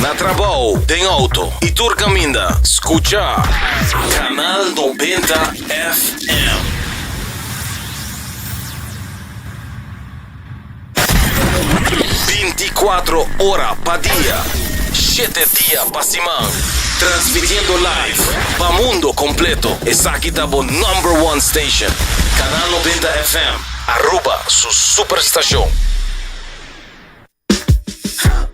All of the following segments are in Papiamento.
Na trabou, den auto y tur caminda, scucha Canal 90 FM. Binticuatro ora pa dia, shete dia pa siman, transmitiendo live pa mundo completo. Esaki ta bo number one station, Canal 90 FM, Aruba su superstacion.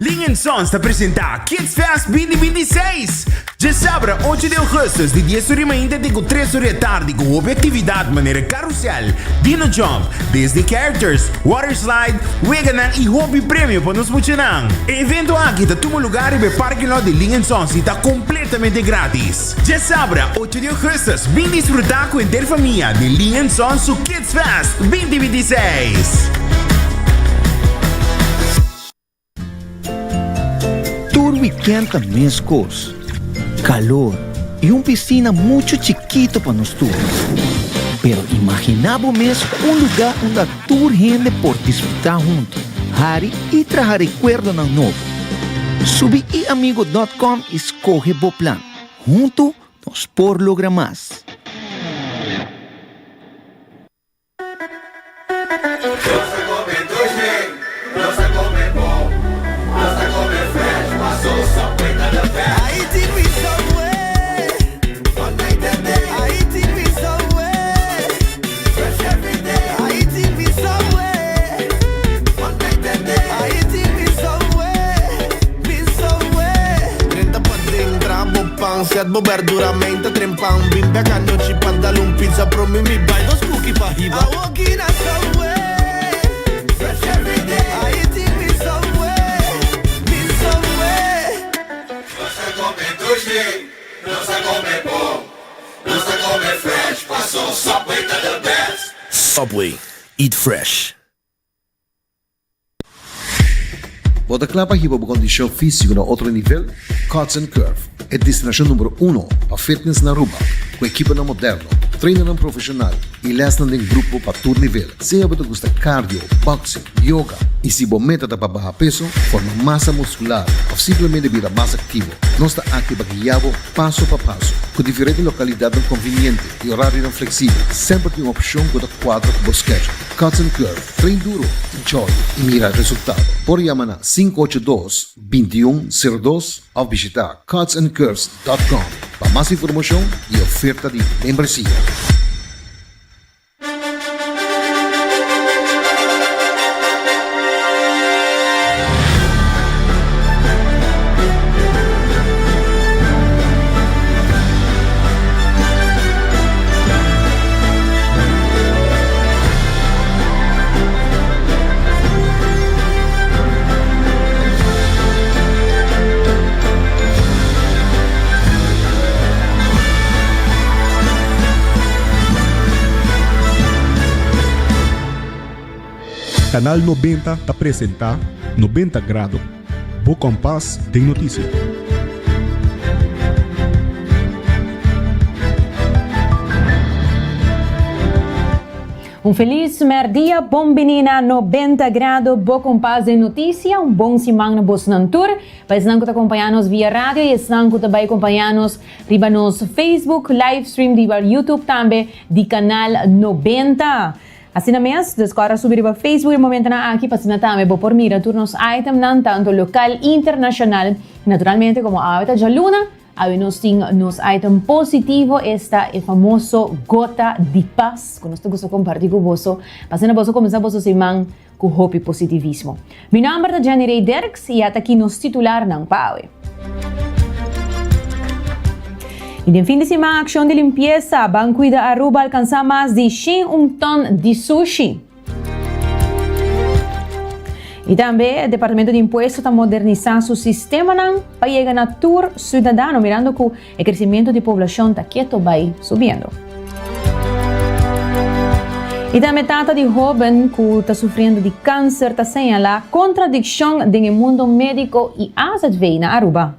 Ling and Sons ta presenta Kids Fest 2026! Djasabra ocho di augustus di dies ora mainta te ku tres ora di atardi ku hopi aktividat manera karusel, dino jump, Disney characters, water slide, weganan i hopi premio pa nos muchanan. E evento aki ta tuma lugar riba e parking lot di Ling and Sons i ta kompletamente gratis. Djasabra ocho di augustus bin disfruta ku henter famia di Ling and Sons su Kids Fest 2026! Tur weekend ta mescos, calor y un piscina mucho chikito pa nos tur. Pero imagina bo mes un lugar unda tur hende por disfruta hunto, hari y traha recuerdonan nobo. Subi iamigo dot com y scoge bo plan. Hunto nos por logra mas. Subway, eat fresh. Bo ta kla pa hiba bo kondishon físiko na otro nivel? Cuts and Curve, e destinashon numero uno pa fitness na Aruba, ku ekiponan moderno, trainernan profeshonal i lèsnan den grupo pa tur nivel. Sea bo ta gusta cardio, boxing, yoga i si bo meta ta pa baha peso, forma masa muskular òf simplemente bira mas aktivo, nos ta aki pa guia bo paso pa paso. Ku diferente lokalidatnan konviniente i orarionan fleksibel, semper tin un opshon ku ta kuadra ku bo schedule. Cuts and Curve, train duro, enjoy i mira resultado. Por yama na 582 2102 òf bishita cutsandcurves dot com pa mas informashon i oferta di membresia. Canal 90 ta presenta 90 Grado, bo kompas den notisia. Un felis merdia, bon bini na 90 Grado, bo kompas den notisia. Un bon siman na bosnan tur. Pa esnan ku ta kompañá nos via radio i esnan ku ta bai kompañá nos riba nos Facebook live stream riba YouTube tambe di Kanal 90. Asina mes, dus kòrda subi riba Facebook e momentonan aki pa asina tambe bo por mira tur nos itemnan tanto lokal, internashonal. Naturalmente komo awe ta djaluna, awe nos tin nos item positivo, esta e famoso gota di pas ku nos ta gusta komparti ku boso pa asina boso kuminsá boso siman ku hopi positivismo. Mi nòmber ta Jenny Ray Dirks i ata aki nos titularnan pa awe. I den fin di siman akshon di limpiesa Ban Kuida Aruba alkansá mas di 101 tòn di sushi. I tambe Departamento di Impuesto ta modernisá su sistemanan pa yega na tur siudadano mirando ku E crecimiento di poblacion ta keto bay subiendo. Y tambe tata di hoben cu ta sufriendo di cancer ta señala contradiccion den e mundo medico y AZV na Aruba.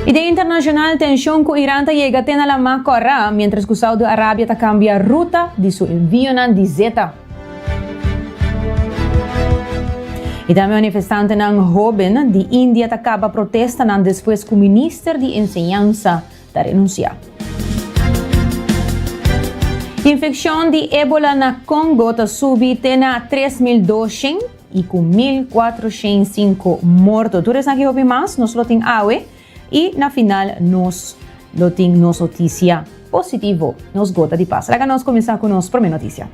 Y den internacional tension cu Iran ta yega te na Lama Cora, mientras cu Saudi Arabia ta cambia ruta di su envionan di zeta. Y tambe manifestantenan hoben di India ta caba protestanan despues cu minister di enseñansa ta renuncia. Infeccion di Ebola na Congo ta subi te na 3200 y cu 1405 morto. Tur esaki hopi mas nos lo tin awe y na final nos lo tin nos noticia positivo, nos gota di pas. Laga nos cuminsa cu nos prome noticia.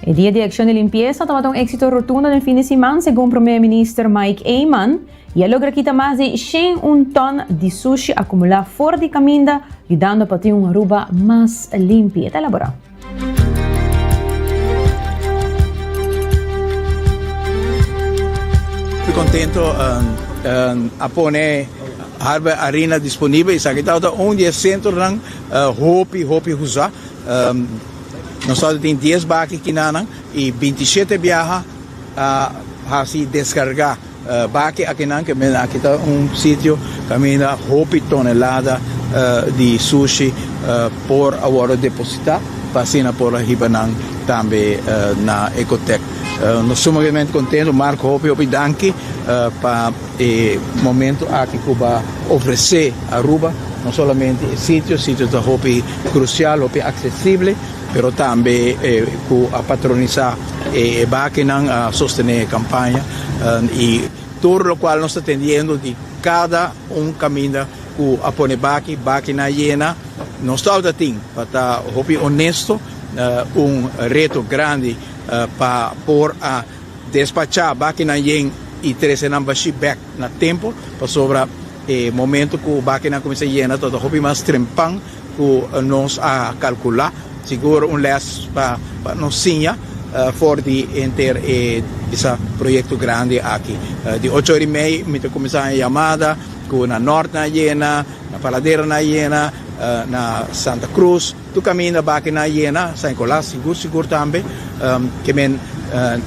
E dia di accion di limpieza tabata un exito rotundo den fin di siman, segun Prome Minister Mike Eman. Y a logra kita mas di 101 ton di sushi acumula for di caminda, yudando pa tin un Aruba mas limpi. E ta elabora. Hopi contento a pone Harbor Arena disponibel. Esaki tabata un di e centronan hopi hopi usa. Nos tabata tin dies baki kinanan y bintishete biaha a haci descarga. Baki akinan ke men aki ta un sitio kaminda hopi tonelada di sushi por a wòrdu depositá pa asina por a hiba nan tambe na Ecotec. Nos sumamente kontentu Marco hopi hopi danki pa e momento aki ku bo a ofresé Aruba no solamente e sitio, sitio ta hopi krusial hopi aksesible. pero tambe ku a patronisá e bakinan a sostené e kampaña i tur lokual nos ta tendiendo di kada un kaminda ku a pone baki, bakinan yena. Nos tabata tin, pa ta hopi honesto, un reto grandi pa por a despachá bakinan yen i trese nan bashí bèk na tempu, pasobra e momento ku bakinan kuminsá yena tabata hopi mas trempan. Ku nos a kalkulá. Sigur un lès pa nos siña for di henter e bisa proyekto grandi aki. Di ocho ora i mei mi ta kuminsá haña yamada ku na Nort nan a yena, na Paladera nan a yena, na Santa Cruz, tur kaminda baki nan a yena, San Nicolas sigur sigur tambe. Ke men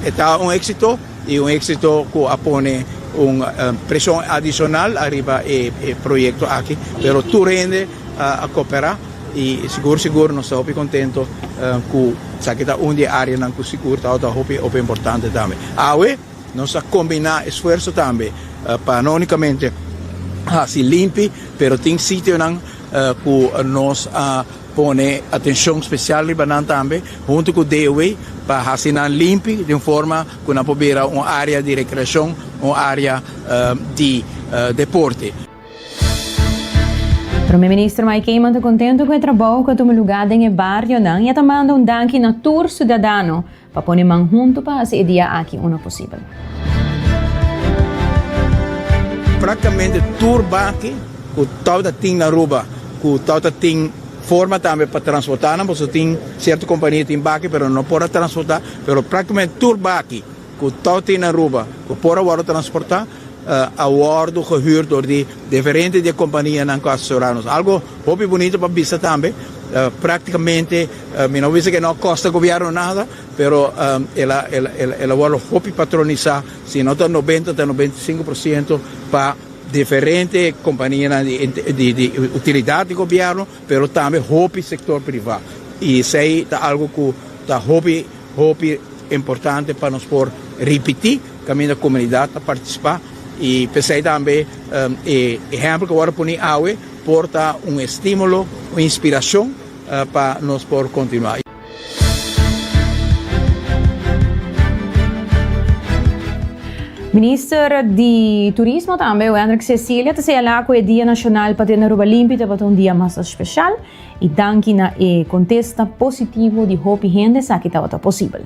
e ta un éksito i un éksito ku a pone un preshon adishonal ariba e proyekto aki, pero tur hende. a coopera y sigur sigur nos ta hopi contento cu esaki ta un di e areanan cu sigur tabata hopi hopi importante tambe. Awe nos a combina esfuerzo tambe pa no unicamente haci limpi pero tin sitionan cu nos a pone atencion special riba nan tambe hunto cu DOW pa haci nan limpi di un forma cu nan por bira un area di recreacion, un area di deporte. Prome Minister Mike Eman ta contento cu e trabou cu a tuma lugar den e barionan y a ta manda un danki na tur ciudadano pa pone man hunto pa haci e dia aki uno posibel. Practicamente tur baki cu tabata tin na Aruba cu tabata tin forma tambe pa transporta nan pasobra tin cierto compania tin baki pero no por a transporta pero practicamente tur baki cu tabata tin na Aruba cu por a wordo transporta a wordo gehuurd door di diferente di e companianan cu a asesora nos. Algo hopi bunito pa bisa tambe, practicamente mi no bisa cu e no a costa gobierno nada, pero el a el a wordo hopi patronisa, si no ta noventa ta 95 por ciento pa diferente companianan di di utilidad di gobierno, pero tambe hopi sector priva. Y esey ta algo cu ta hopi hopi importante pa nos por ripiti kaminda komunidat ta partisipá i p'esei tambe e ehèmpel ku a wòrdu poni awe por ta un estímulo, un inspirashon pa nos por kontinuá. Minister di Turismo tambe, Wendrick Cecilia, ta señalá ku e Dia Nashonal pa tene Aruba Limpi tabata un dia mas speshal. I danki na e kontesta positivo di hopi hende esaki tabata posibel.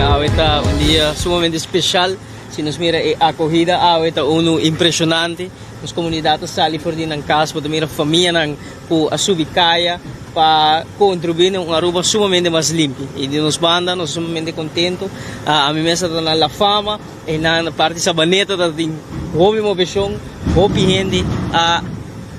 Awe ta un dia sumamente special. Si nos mira e acogida awe ta uno impresionante. Nos comunidad ta sali for di nan cas, bo ta mira famianan cu a subi caya pa contribui na un Aruba sumamente mas limpi. Y di nos banda nos ta sumamente contento. Ami mes ta na La Fama. Einan na parti Sabaneta ta tin hopi moveshon, hopi hende a.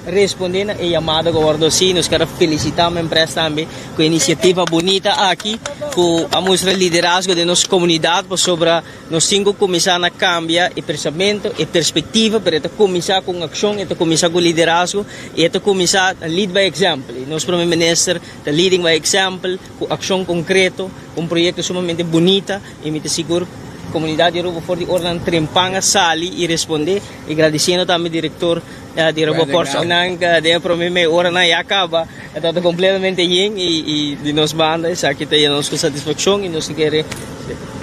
responde na e yamada ku a wòrdu hasi. Nos kier a felisitá Mempress tambe ku e inisiativa bunita aki ku a mustra liderazgo den nos komunidat pasobra nos tin ku kuminsá na kambia e pensamentu, e perspektiva, pero e ta kuminsá ku un akshon, e ta kuminsá ku liderazgo i e ta kuminsá lead by example. I nos Prome Minister ta leading by example ku akshon konkreto, ku un proyekto sumamente bunita i mi ta sigur komunidat di Aruba for di ora nan trempan a sali i respondé i gradisiendo tambe direktor di Aruba Ports nan den e prome mei ora nan ya kaba e tabata kompletamente yen i di nos banda esaki ta yena nos ku satisfakshon i nos ta kere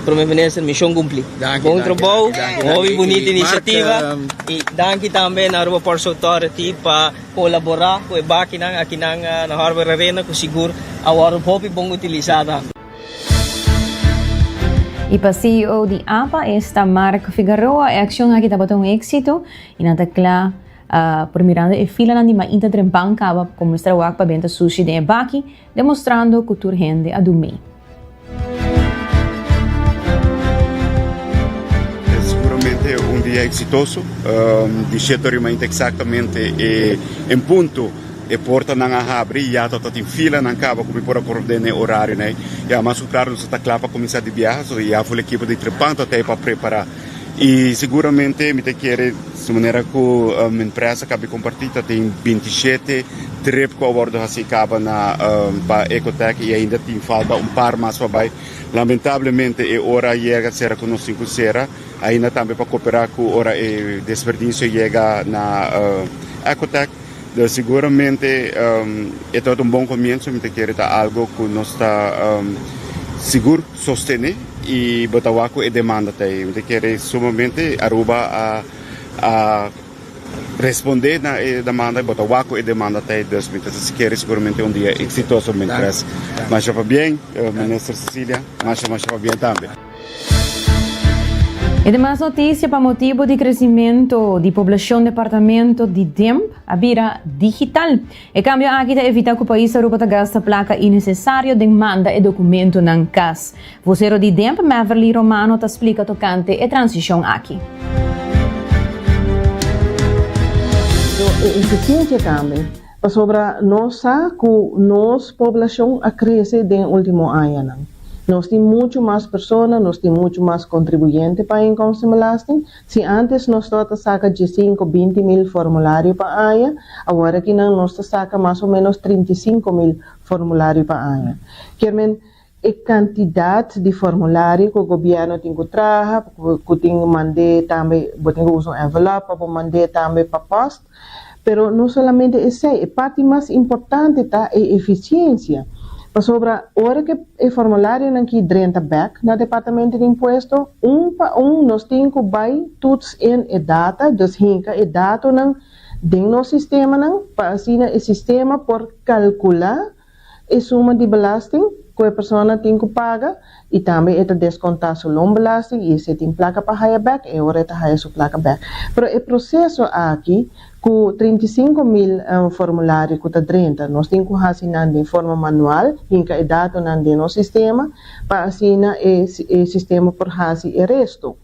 Prome Minister mishon kumpli. Bon trabou, hopi bunita inisiativa i danki tambe na Aruba Ports Authority pa kolaborá ku e bakinan akinan na Harbor Arena ku sigur a wòrdu hopi bon utilisá tambe. I pa CEO di apa, esta Mark Figaroa, e akshon aki tabata un éksito i nan ta kla por mirando e filanan di mainta trempan kaba ku mester wak pa benta sushi den e baki, demostrando ku tur hende a dumí. Seguramente un dia exitoso. Di shete ora mainta exactamente e en punto e portanan a habri y ya ta tin filanan caba cu mi por a corda den e horarionan ey. Ya mas cu claro nos ta cla pa cuminsa di biaha, so ya ful ekipo di Trepan ta tey pa prepara. Y seguramente mi ta kere su manera cu empresa cabi comparti ta tin 27 trip cu a wordo haci caba na pa Ecotech y ainda tin falta un par mas pa bay. Lamentablemente e ora yega sera cu nos tin cu sera, ainda tambe pa coopera cu ora e desperdicio yega na Ecotech. Dus seguramente e tabata un bon comienzo, mi ta kere ta algo cu nos ta sigur sostene y bo ta wak cu e demanda ta ey. Mi ta kere sumamente Aruba a a responde na e demanda y bo ta wak cu e demanda ta ey, dus mi ta kere seguramente un dia exitoso mientras. Masha pabien Minister Cecilia, masha masha pabien tambe. E demas noticia pa motibo di crecimento di poblacion departamento di DIMP a bira digital. E cambio aki ta evita cu pais Aruba ta gasta placa innecesario den manda e documentonan cas. Vocero di DIMP, Meverly Romano ta splica tocante e transicion aki. E eficiencia tambe. Pasobra nos sa ku nos poblashon a krese den último añanan. Nos tin muchu mas persona, nos tin muchu mas kontribuyente pa inkomstenbelasting. Si ántes nos tabata saka diesinku, 20 mil formulario pa aña, aworakinan nos ta saka mas o ménos 35 mil formulario pa aña. Kier men, E kantidat di formulario ku gobièrnu tin ku traha, ku tin mand'é tambe, bo tin ku usa un envelòp pa bo mand'é tambe pa pòst. Pero no solamente esei, e parti mas importante ta e efisiensia. Pasobra ora ku e formularionan ki drenta bèk na Departamento di Impuesto, un pa un nos tin ku bai toets in e data, dus hinka e datonan den nos sistemanan pa asina e sistema por kalkulá E suma di belasting ku e persona tin ku paga i tambe e ta deskontá su loonbelasting i si e tin plaka pa haya bèk e ora e ta haya su plaka bèk. Pero e proseso aki ku 35,000 formulario ku ta drenta nos tin ku hasi nan den forma manual, hinka e datonan den nos sistema pa asina e e sistema por hasi e resto.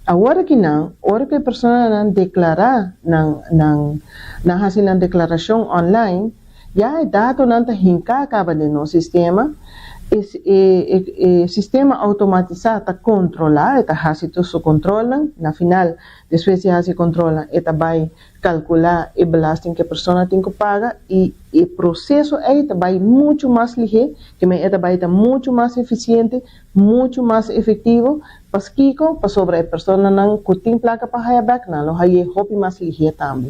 Awor aki nan, ora ku e personanan deklará nan nan nan hasi nan deklarashon online, ya e datonan ta hinká kaba den nos sistema, e e e sistema outomatisá ta kontrolá, e ta hasi tur su kontrolnan, na final despues di hasi e kontrolnan e ta bai kalkulá e belasting ku e persona tin ku paga i e proseso ei ta bai muchu mas lihé, ke men e ta bai ta muchu mas efisiente Muchu mas efectivo, paskiko? Pasobra e personanan ku tin plaka pa haya bek nan lo hay'é hopi mas lihé tambe.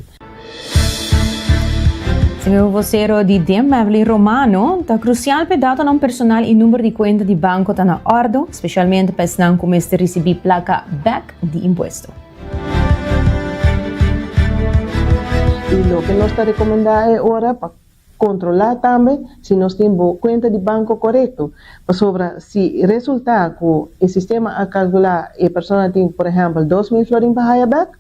Segun vocero di DIM, Beverly Romano, ta crucial p'e datonan personal y number di cuenta di banco ta na ordo, specialmente pa esnan cu mester ricibi placa bek di impuesto. Y loke nos ta recomenda e ora pa Kontrolá tambe si nos tin bo kuenta di banko korekto, pasobra si resultá ku e sistema a kalkulá e persona tin por ehèmpel 2000 florin pa haya bèk,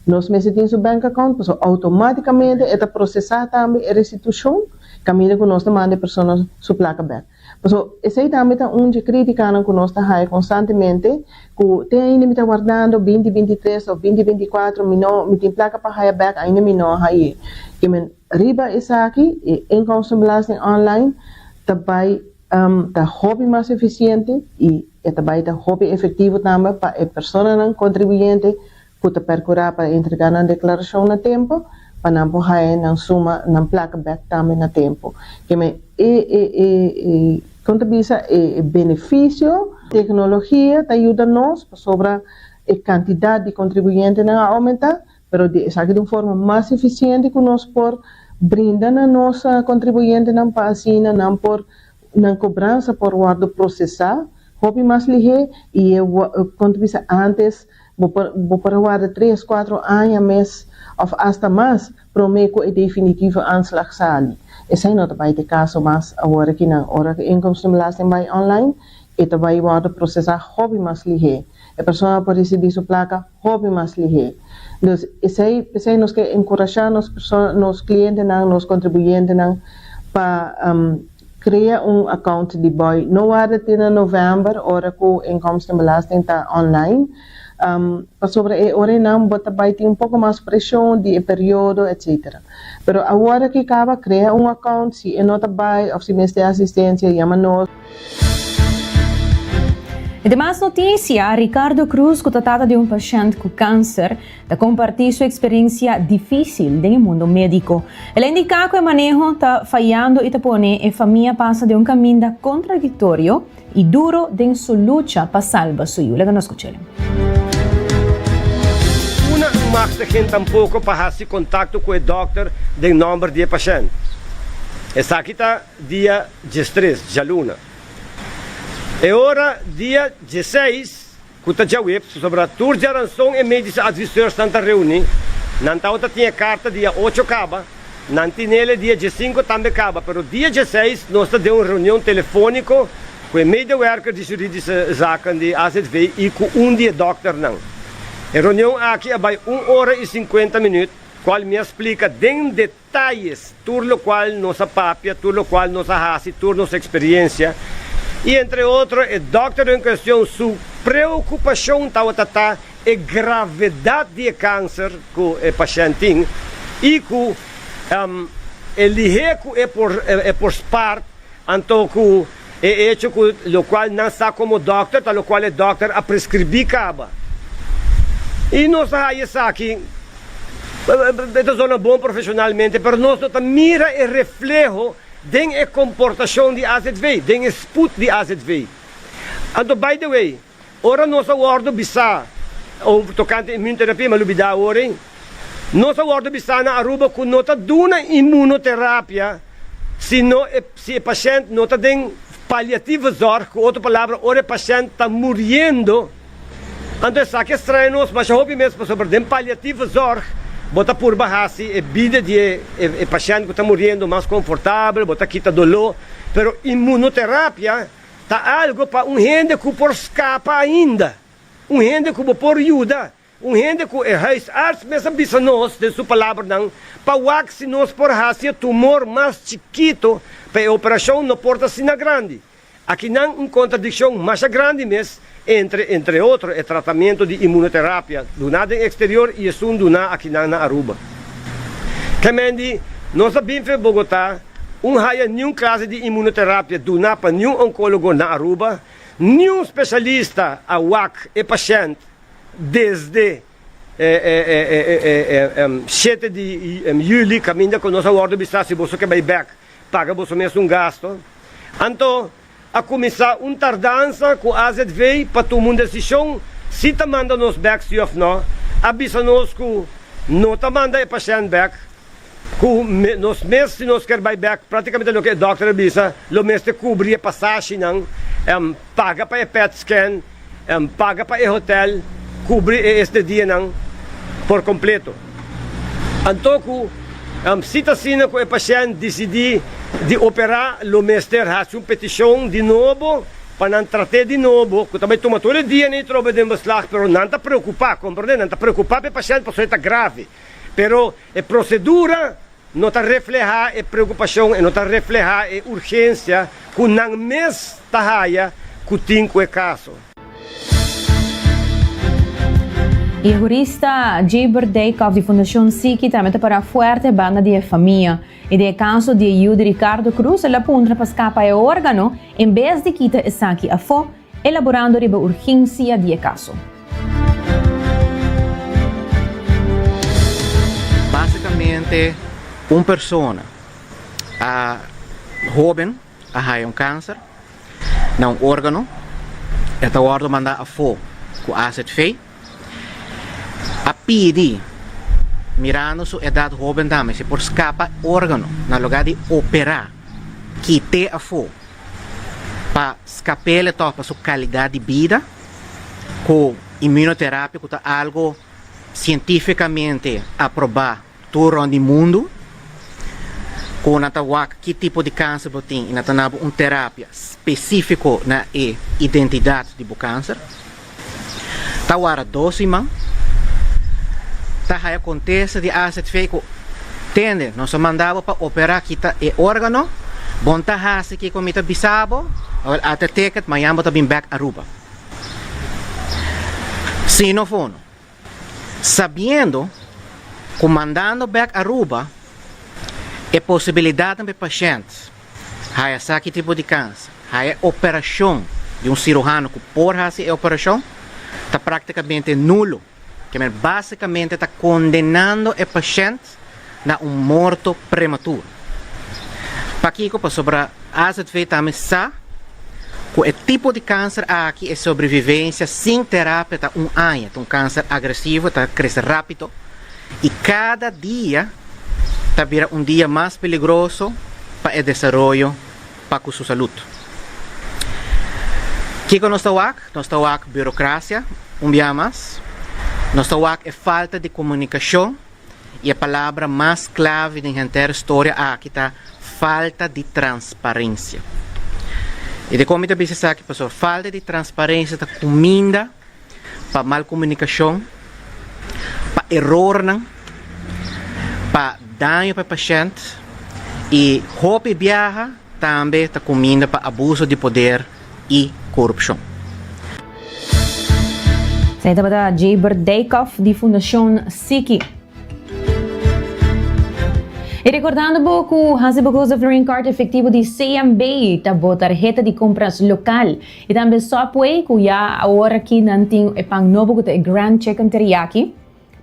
nos mester tin su bank account pasobra outomátikamente e ta prosesá tambe e restitushon kaminda ku nos ta manda e persona su plaka bèk. Paso esei tambe ta un dje kritikanan ku nos ta haya konstantemente ku te ainda mi ta wardando binti 23 òf 2024 mi no mi tin plaka pa haya bèk ainda mi no a haye. Ke men riba esaki e inkomstenbelasting online ta bai ta hopi mas efisiente i e ta bai ta hopi efektivo tambe pa e personanan kontribuyente ku ta perkurá pa entregá nan deklarashon na tempu pa nan por haña nan suma, nan plaka bèk tambe na tempu. Ke men e e e e kon ta bisa e benefisio. Teknologia ta yuda nos pasobra e kantidat di kontribuyentenan a oumentá, pero di esaki di un forma mas efisiente ku nos por brinda na nos kontribuyentenan pa asina nan por nan kobransa por wòrdu prosesá hopi mas lihé i e kon ta bisa ántes Bo por bo por a warda tres, cuatro aña mes of hasta mas prome cu e definitivo aanslag sali. Esey no ta bay t'e caso mas awor aki nan. Ora cu inkomstenbelasting bay online, e ta bay wordo procesa hopi mas lihe. E persona por ricibi su placa hopi mas lihe. Dus esey, p'esey nos ke encurasha nos persona, nos clientenan, nos contribuyentenan pa Crea un account di boy. No warda te na november ora cu inkomstenbelasting ta online, pasobra e ora einan bo ta bay tin un poco mas presion di e periodo etc. Pero awor aki caba crea un account, si e no ta bay of si mester asistencia yama nos. E demas noticia, Ricardo Cruz cu ta tata di un pashent cu cancer ta comparti su experiencia dificil den e mundo medico. El a indica cu e maneho ta fayando y ta pone e famia pasa den un caminda contradictorio y duro den su lucha pa salba su yu. Laga nos scuch'el. Una machtiging tampoco pa haci contacto cu e dokter den nomber di e pashent. Esaki ta dia 13, djaluna. E ora dia 16 ku ta djaweps, pasobra tur djaranson e medische adviseursnan ta reuní, nan tabata tin e karta dia ocho kaba, nan tinel e dia diesinko tambe kaba, pero dia dieseis nos ta den un reunion telefóniko ku e medewerker di juridische zaken di AZV i ku un di e dòkternan. E reunion aki a bai un ora i sinkuenta minüt, kual mi a splika den Tayes, tur locual nos a papia, tur locual nos a haci, tur nos experiencia y entre otro e dokter en cuestion su preocupacion tabata ta e gravedad di e cancer cu e pashent tin y cu e lihe cu e por e por spaart anto cu E echo ku lokual nan sa komo dòkter ta lokual e dòkter a preskribí kaba. I nos a haña esaki, e ta zona bon profeshonalmente, pero nos no ta mira e refleho den e komportashon di azv, den e sput di azv. Anto by the way, Ora nos a wòrdu bisá tokante immunoterapia, mi a lubidá awor ei, nos a wòrdu bisá na Aruba ku no ta duna immunoterapia si no e si e pashènt no ta den palliatieve zorg, ku otro palabra ora e pashènt ta muriendo. Anto esaki a straña nos masha hopi mes pasobra den palliatieve zorg bo ta purba hasi e bida di e e pashènt ku ta muriendo mas konfortabel, bo ta kita doló, pero immunoterapia Ta algo pa un hende ku por skapa ainda, un hende ku bo por yuda, un hende ku e huisarts mes a bisa nos den su palabranan pa wak si nos por hasi e tumor mas chikito pa e operashon no por ta asina grandi. Akinan un kontradikshon masha grandi mes entre, entre otro, e tratamiento di inmunoterapia duná den eksterior i esun duná akinan na Aruba. Kemendi, nos a bin fe Bogotá. Un haya niun klase di inmunoterapia duná pa niun onkólogo na Aruba, niun spesialista a wak e pashènt desde shete di yüli kaminda ku nos a wòrdu bisá si boso ke bai bèk paga boso mes un gasto. Anto a kuminsá un tardansa ku azv pa tuma un desishon si ta manda nos bèk si òf nò. A bisa nos ku no ta manda e pashènt bèk. Ku nos mes si nos ker bai bek, praktikamente loke e dòkter a bisa, lo mester kubri e pasashinan, paga pa e pet scan, paga pa e hotel, kubri e estedianan por kompleto. Anto ku si ta asina ku e pashènt disidí di operá, lo mester hasi un petishon di nobo pa nan trat'é di nobo, ku ta bai tuma tur e dianan i trobe den beslag, pero nan ta preokupá, komprendé, nan ta preokupá pa e pashènt pasobra e ta grave. Pero e prosedura no ta reflehá e preokupashon, e no ta reflehá e urgensia ku nan mes ta haya ku tin ku e kaso. E hurista Jayber Dijkhoff di Fundashon Siki tambe ta pará fuerte banda di e famia. I den e kaso di e yu di Ricardo Cruz el a puntra pa skapa e órgano en bes di kita esaki afó, elaborando riba urgensia di e kaso. Básicamente un persona a hoben a haya un cáncer na un órgano, e ta wordo manda afó cu AZV, a pidi mirando su edad hoben tambe si por scapa órgano na lugar di opera, kite afó. Pa skap'el e tòg pa su kalidat di bida ku immunoterapia ku ta algu sientífikamente aprobá tur rònt di mundu ku nan ta wak ki tipo di kanser bo tin i nan ta na bo un terapia spesífiko na e identidat di bo kanser. Ta wara dos siman ta haya kontesta di AZV ku tende nos a manda bo pa opera kita e organo bon ta hasi kiko mi ta bisa bo awel ata e ticket mañan bo ta bin bek Aruba si no fono sabiendo ku mandando bek Aruba e posibilidatnan pa e pashent haya sa ki tipo di kanser, haya e operashon di un siruhano ku por hasi e operashon ta praktikamente nulo. Ke men basikamente ta kondenando e pashènt na un morto prematuro. Pakiko? Pasobra AZV tambe sa ku e tipo di kanser aki e sobrevivensia sin terapia ta un aña. Ta un kanser agresivo, ta krese rápido i kada dia ta bira un dia mas peligroso pa e desaroyo pa ku su salud. Kiko nos ta wak? Nos ta wak burokrasia un bia mas, nos ta wak e falta di komunikashon i e palabra mas klave den henter storia aki ta falta di transparensia. I dikon mi ta bisa esaki? Pasobra falta di transparensia ta kuminda pa mal komunikashon, pa erornan, pa daño pa e pashènt i hopi biaha tambe ta kuminda pa abuso di poder i korupshon. Esei tabata Jayber Dijkhoff di Fundashon Siki. I rekordando bo ku hasi bo goza Florin Card efektivo di CMB ta bo tarheta di kompras lokal. I tambe Subway ku ya awor aki nan tin e pan nobo ku ta e Grand Chicken Teriyaki.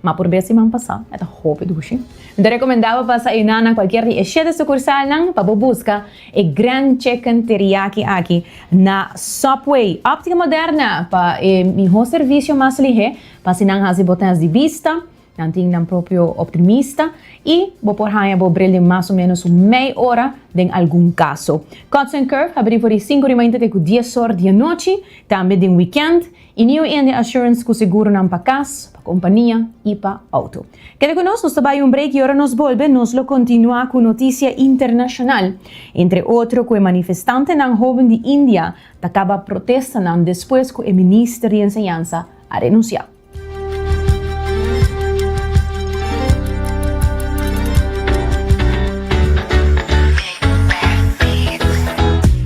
Ma por bes siman pasá e ta hopi dushi. Mi ta rekomendá bo pasa einan na kualkier di e shete sukursalnan pa bo buska e Grand Chicken Teriyaki aki na Subway. Optica Moderna pa e mihó servisio mas lihé pa asina nan hasi bo tèst di bista. Nan tin nan propio optimista y bo por haña bo bril den mas o menos un mei ora den algun caso. Cuts and Curve habri for di sinku di mainta te cu dies or di anochi, tambe den weekend, y New India Assurance cu seguronan pa cas, pa compania y pa auto. Keda cu nos, nos ta bay un break y ora nos bolbe nos lo continua cu noticia internacional, entre otro cu e manifestantenan hoben di India ta caba protestanan despues cu e minister di enseñansa a renuncia.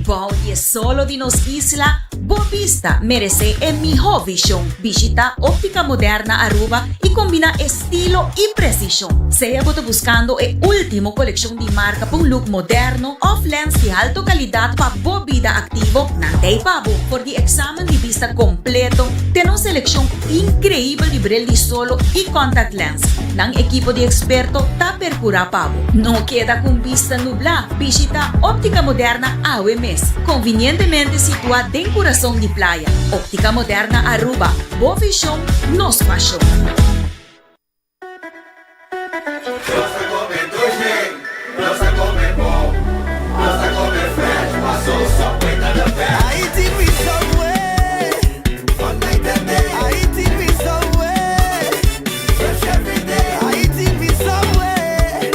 Bou di e solo di nos isla, bo bista meresé e mihó vishon. Bishitá Óptica Moderna Aruba i kombiná estilo i presishon. Sea bo ta buskando e último kolekshon di marka pa un look moderno òf lens di alto kalidat pa bo bida aktivo, nan ta ei pa bo. For di eksamen di bista kompleto te nos selekshon inkreibel di bril di solo i contact lens. Nan ekipo di eksperto ta perkurá pa bo. No keda ku un bista nublá, bishitá Óptica Moderna awe mes, konvinientemente situá den kurason di playa. Óptica Moderna Aruba, bo vishon, nos pashon. Nos ta come dushi, nos ta come bon, nos ta come fresh, paso Subway ta the best. Ai TV Subway, all night and day. Ai TV Subway, fresh every day. Ai TV Subway,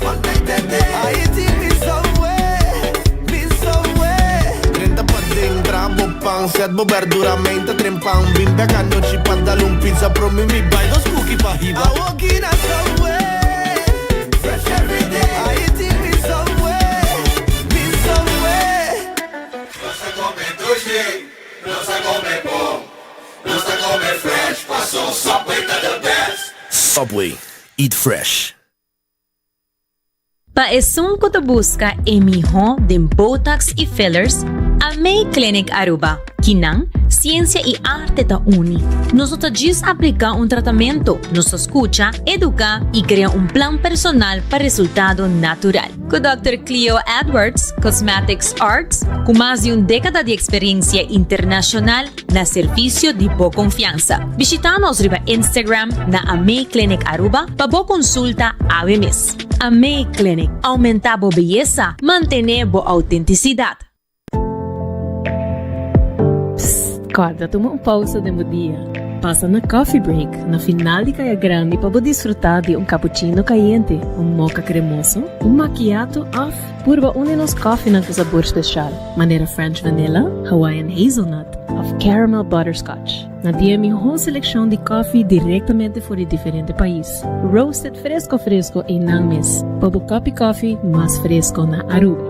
all night and day. Ai TV Subway, mi Subway. Drenta paden, traha bo pan, set bo berdura, meinta trempan. Bin bek anochi pa dal un pizza, promi mi bai dos cookie pa hiba. Awoki na Subway, fresh every day. Subway, eat fresh. Pa esun cu ta busca e miho den botox y fillers, Amei Clinic Aruba. Kinan, ciencia y arte ta uni. Nos no ta djis aplica un tratamento, nos ta scucha, educa y crea un plan personal pa resultado natural. Cu Dòkter Cleo Edwards, Cosmetics Arts, cu mas di un decada di experiencia internacional na servicio di bo confiansa. Bishita nos riba Instagram na Amei Clinic Aruba pa bo consulta awe mes. Amei Clinic, aumenta bo beyesa, mantene bo autenticidad. Psst, corda tuma un pausa den bo dia. Pasa na Coffee Break na final di Caya Grandi pa bo disfruta di un cappuccino cayente, un mocha cremoso, un macchiato of purba un di nos koffienan cu sabor special, manera French Vanilla, Hawaiian Hazelnut of Caramel Butterscotch. Nan tin e miho seleccion di koffie directamente for di diferente pais, roasted fresco fresco einan mes, pa bo cup di koffie mas fresco na Aruba.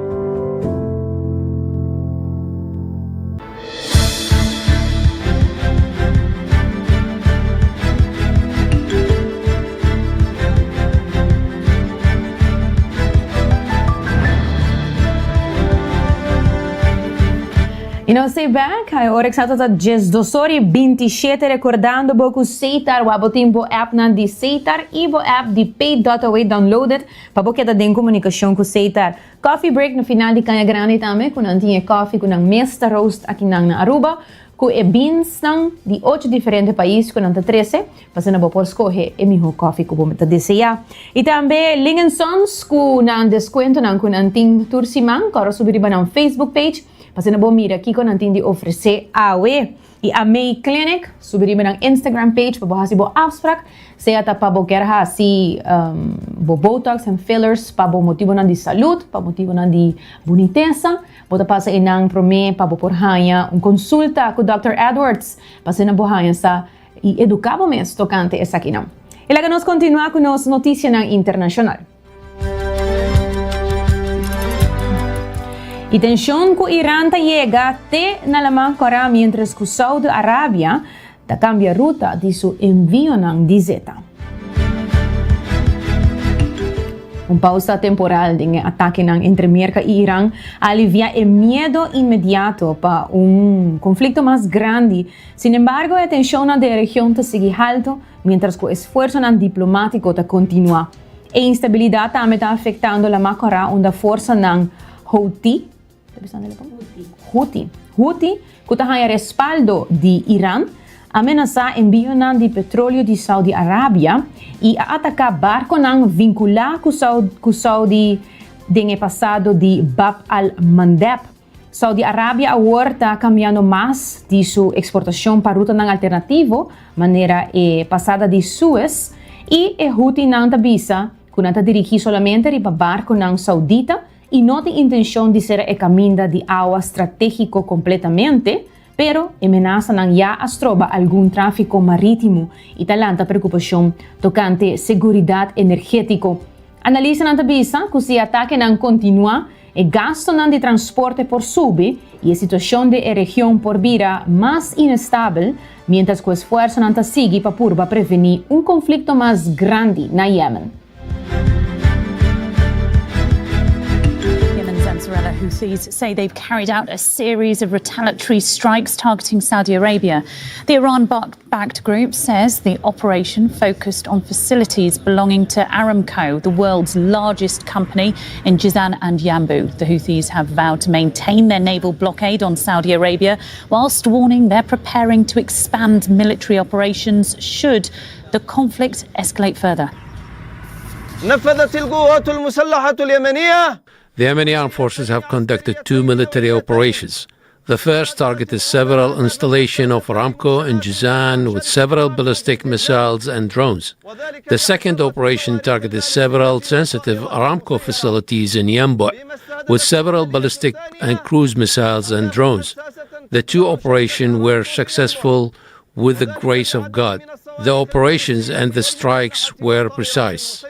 Y nos ta back, e ora exacto ta 12 ora y 27, recordando bo cu Setar, wa bo tin bo app nan di Setar y bo app di Pay.away downloaded pa bo keda den comunicacion cu Setar. Coffee break na final di Caña Grandi tambe cu nan tin e coffee cu nan mes ta roast aki nan na Aruba cu e beansnan di ocho diferente pais cu nan ta trece pa asina bo por scoge e miho coffee cu bo ta desea. Y tambe Ling and Sons cu nan descuentonan cu nan tin tur siman cu ora subi riba nan Facebook page pa asina bo mira kico nan tin di ofrece awe. Y Amei Clinic, subi riba nan Instagram page pa bo haci bo afspraak, sea ta pa bo kier haci bo botox en fillers pa bo motibonan di salud, pa motibonan di bunitesa, bo ta pasa einan prome pa bo por haña un consulta cu Dòkter Edwards, pa asina bo haña sa y educa bo mes tocante esakinan. Y laga nos continua cu nos noticianan internacional. E tension cu Iran ta yega te na Laman Cora mientras cu Saudi Arabia ta cambia ruta di su envionan di zeta. Un pausa temporal den e atakenan entre Merca y Iran a alivia e miedo inmediato pa un conflicto mas grandi. Sin embargo, e tensionnan den e region ta sigui halto mientras cu esfuerzonan diplomatico ta continua. E instabilidat tambe ta afektando Lama Kòrá unda forsanan Houthi, Huti, Huti, ku ta haña respaldo di Iran, a menasá enbionan di petroleo di Saudi Arabia i a ataká barkonan vinkulá ku Saudi den e pasado di Bab al-Mandeb. Saudi Arabia awor ta cambiando mas di su exportacion pa rutanan alternativo, manera e pasada di Suez, y e Houthinan ta bisa cu nan ta dirigi solamente riba barconan saudita y no tin intencion di cera e caminda di awa strategico completamente, pero e menasanan ya a stroba algun trafico maritimo y ta lanta preocupacion tocante seguridad energetico. Analistanan ta bisa cu si e atakenan continua, E gastonan di transporte por subi y e situacion den e region por bira mas inestabel, mientras cu esfuerzonan ta sigui pa purba preveni un conflicto mas grandi na Yemen. Yemen's Ansarallah Houthis say they've carried out a series of retaliatory strikes targeting Saudi Arabia. The Iran-backed group says the operation focused on facilities belonging to Aramco, the world's largest company in Jizan and Yanbu. The Houthis have vowed to maintain their naval blockade on Saudi Arabia, whilst warning they're preparing to expand military operations should the conflict escalate further. The Yemeni armed forces have conducted two military operations. The first targeted several installations of Aramco in Jizan with several ballistic missiles and drones. The second operation targeted several sensitive Aramco facilities in Yanbu with several ballistic and cruise missiles and drones. The two operations were successful with the grace of God. The operations and the strikes were precise.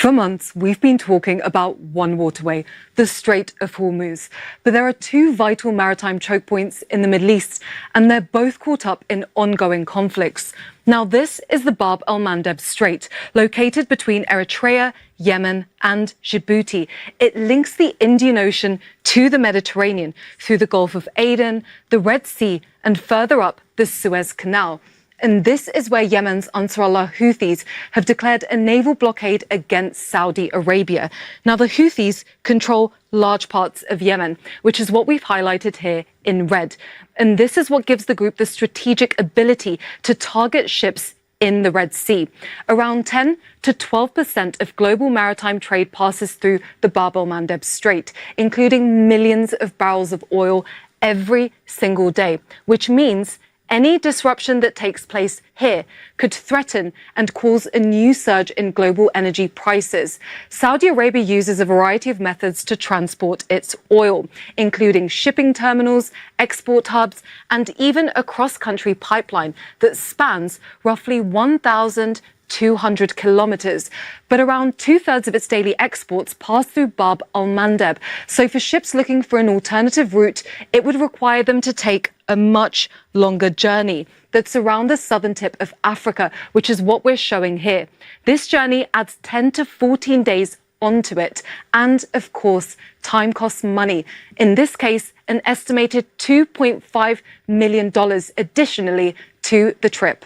For months, we've been talking about one waterway, the Strait of Hormuz. But there are two vital maritime choke points in the Middle East, and they're both caught up in ongoing conflicts. Now, this is the Bab el Mandeb Strait, located between Eritrea, Yemen, and Djibouti. It links the Indian Ocean to the Mediterranean through the Gulf of Aden, the Red Sea, and further up the Suez Canal. And this is where Yemen's Ansarallah Houthis have declared a naval blockade against Saudi Arabia. Now, the Houthis control large parts of Yemen, which is what we've highlighted here in red. And this is what gives the group the strategic ability to target ships in the Red Sea. Around 10 to 12% of global maritime trade passes through the Bab el Mandeb Strait, including millions of barrels of oil every single day, which means any disruption that takes place here could threaten and cause a new surge in global energy prices. Saudi Arabia uses a variety of methods to transport its oil, including shipping terminals, export hubs, and even a cross country pipeline that spans roughly 1,200 kilometers. But around two thirds of its daily exports pass through Bab al Mandeb. So for ships looking for an alternative route, it would require them to take a much longer journey that's around the southern tip of Africa, which is what we're showing here. This journey adds 10 to 14 days onto it. And of course, time costs money. In this case, an estimated $2.5 million additionally to the trip.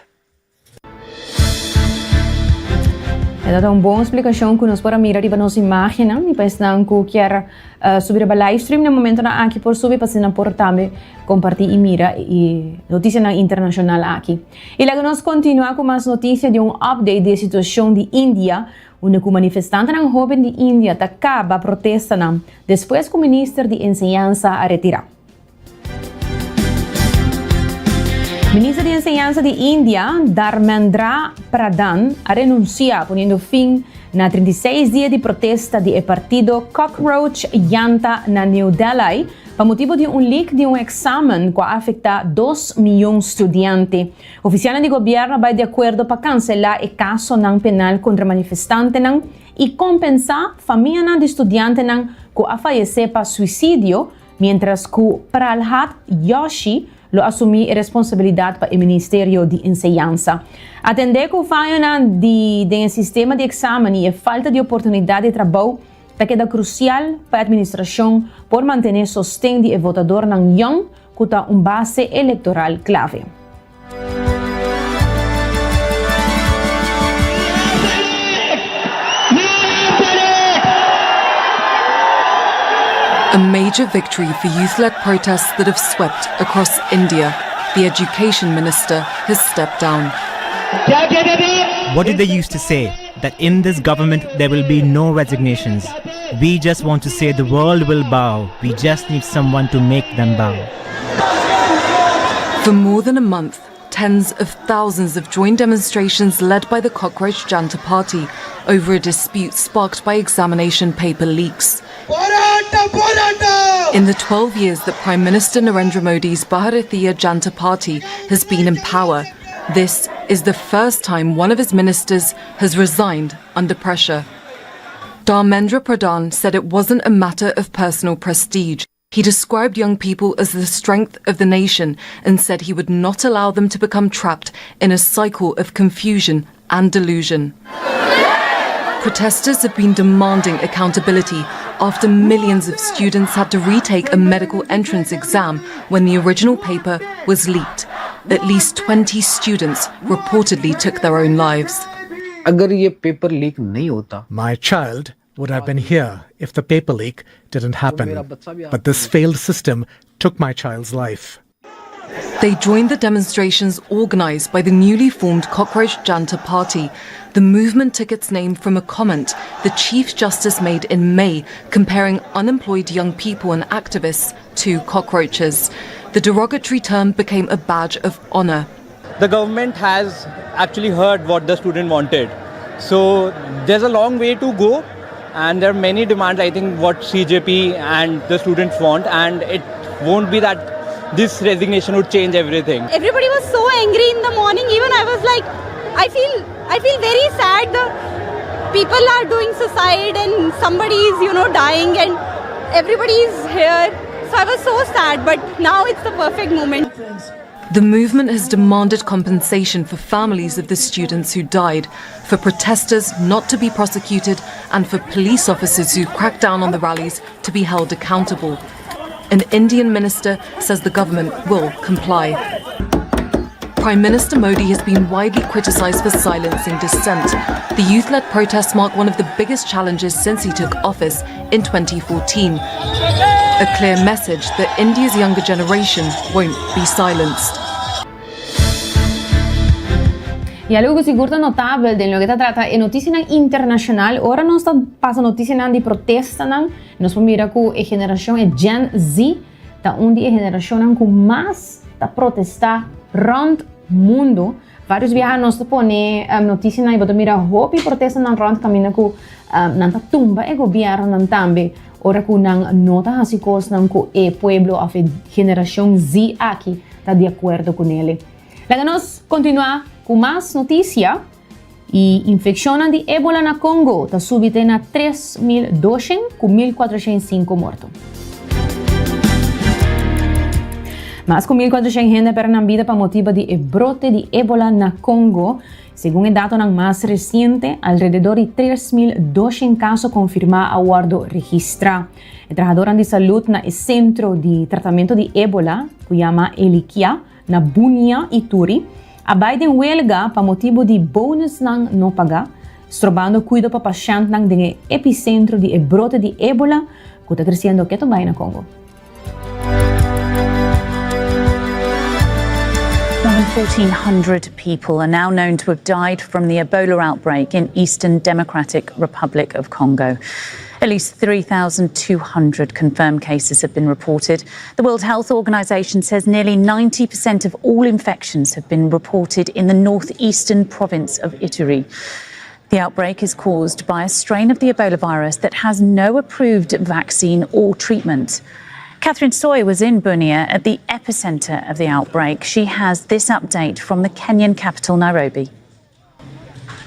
E ta un bon splikashon ku nos por a mira riba nos imágennan i pa esnan ku kier subi riba livestream na e momentonan aki por subi pa asina por tambe kompartí i mira e notisianan internashonal aki. I laga nos kontinuá ku mas notisia di un update di e situashon di India unda ku manifestantenan hóben di India ta kaba protestanan despues ku minister di enseñansa a retirá. Minister di Enseñansa di India, Dharmendra Pradhan, a renunsia poniendo fin na 36 dia di protesta di e partido Cockroach Janta na New Delhi pa motibu di un leak di un eksamen ku a afektá dos miyon studiante. Ofisialnan di gobièrnu a bai di akuerdo pa kanselá e kasonan penal kontra manifestantenan i kompensá famianan di studiantenan ku a fayesé pa suisidio Mientras cu Pralhad Joshi lo asumi e responsabilidad pa e Ministerio di Enseñansa. Atende cu fayonan di den e sistema di examen y e falta di oportunidad di trabou ta keda crucial pa e administracion por mantene sosten di e votadornan yong cu ta un base electoral clave. A major victory for youth led protests that have swept across India. The education minister has stepped down. What did they used to say? That in this government there will be no resignations. We just want to say the world will bow. We just need someone to make them bow. For more than a month, tens of thousands have joined demonstrations led by the Cockroach Janta Party over a dispute sparked by examination paper leaks. In the 12 years that Prime Minister Narendra Modi's Bharatiya Janta Party has been in power, this is the first time one of his ministers has resigned under pressure. Dharmendra Pradhan said it wasn't a matter of personal prestige. He described young people as the strength of the nation and said he would not allow them to become trapped in a cycle of confusion and delusion. Protesters have been demanding accountability after millions of students had to retake a medical entrance exam when the original paper was leaked. At least 20 students reportedly took their own lives. My child would have been here if the paper leak didn't happen. But this failed system took my child's life. They joined the demonstrations organized by the newly formed Cockroach Janta Party. The movement took its name from a comment the Chief Justice made in May comparing unemployed young people and activists to cockroaches. The derogatory term became a badge of honor. The government has actually heard what the student wanted. So there's a long way to go and there are many demands I think what CJP and the students want and it won't be that this resignation would change everything. Everybody was so angry in the morning even I was like I feel I feel very sad. People are doing suicide and somebody is, you know, dying and everybody is here. So I was so sad, but now it's the perfect moment. The movement has demanded compensation for families of the students who died, for protesters not to be prosecuted, and for police officers who cracked down on the rallies to be held accountable. An Indian minister says the government will comply. Prime Minister Modi has been widely criticised for silencing dissent. The youth led protests mark one of the biggest challenges since he took office in 2014. A clear message that India's younger generation won't be silenced. Y algo cu sigur ta notabel den loke ta trata e noticianan internacional, ora nos ta pasa noticianan di protestanan, nos por mira cu e generacion, e Gen Z, ta un di e generacionnan cu mas ta protesta rond mundo. Varios biaha nos ta pone noticianan y bo ta mira hopi protestanan rond caminda cu nan ta tumba e gobiernonan tambe ora cu nan no ta haci cosnan cu e pueblo of e generacion Z aki ta di acuerdo cu nele. Laga nos continua cu mas noticia. E infeccionnan di Ebola na Congo ta subi te na 3.200 cu 1.405 morto. Mas cu 1.400 hende a perde nan bida pa motibo di e brote di Ebola na Congo. Segun e datonan mas reciente, alrededor di 3.200 caso confirma a wordo registra. E trahadornan di salud na e centro di tratamento di Ebola, cu yama Elikia, na Bunia, Ituri, a bai den welga pa motibu di bonusnan no pagá, strobando kuido pa pashèntnan den e episentro di e brote di ébola ku ta kresiendo ketu bai na Kongo. More than 1,400 people are now known to have died from the Ebola outbreak in Eastern Democratic Republic of Congo. At least 3,200 confirmed cases have been reported. The World Health Organization says nearly 90% of all infections have been reported in the northeastern province of Ituri. The outbreak is caused by a strain of the Ebola virus that has no approved vaccine or treatment. Catherine Soy was in Bunia at the epicenter of the outbreak. She has this update from the Kenyan capital, Nairobi.